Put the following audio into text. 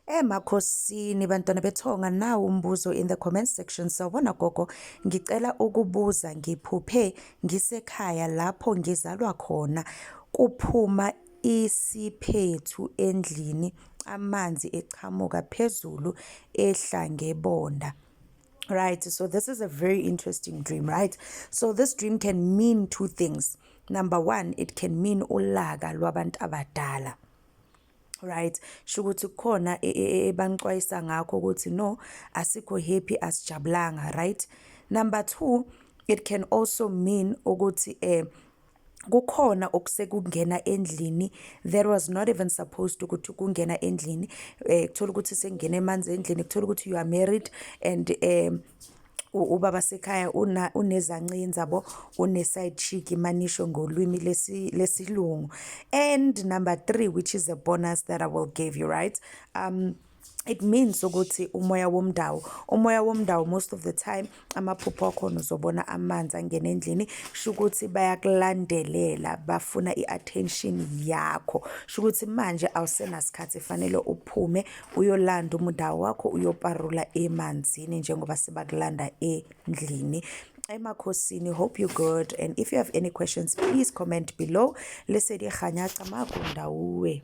Emakhosini bantwana bethonga, nawu umbuzo in the comment section. Sawubona gogo, ngicela ukubuza, ngiphuphe ngisekhaya lapho ngizalwa khona, kuphuma isiphethu endlini, amanzi echamuka phezulu ehla ngebonda. Right, so this is a very interesting dream, right? So this dream can mean two things. Number one, it can mean ulaka lwabantu abadala. Right, shukuthi kukhona ebanixwayisa ngakho ukuthi no, asikho happy, asijabulanga, right? Number two, it can also mean ukuthi kukhona okusekungena endlini that was not even supposed ukuthi kungena endlini. Kuthola ukuthi sengena emanzi endlini, kuthola ukuthi you are married and ubaba sekhaya unezancinza bo, une-side chick, manisho ngolwimi lesilungu. And number three, which is a bonus that I will give you, right, it means ukuthi umoya womndawo, umoya womndawo, most of the time amaphupho akhona uzobona amanzi angena endlini, sho ukuthi bayakulandelela, bafuna i-attention yakho. Sho ukuthi manje awusenasikhathi, fanele uphume uyolanda umndawo wakho, uyoparula emanzini njengoba sebakulanda endlini. Emakhosini, hope you good, and if you have any questions, please comment below. Lesedi kganya, camagu, ndawuwe.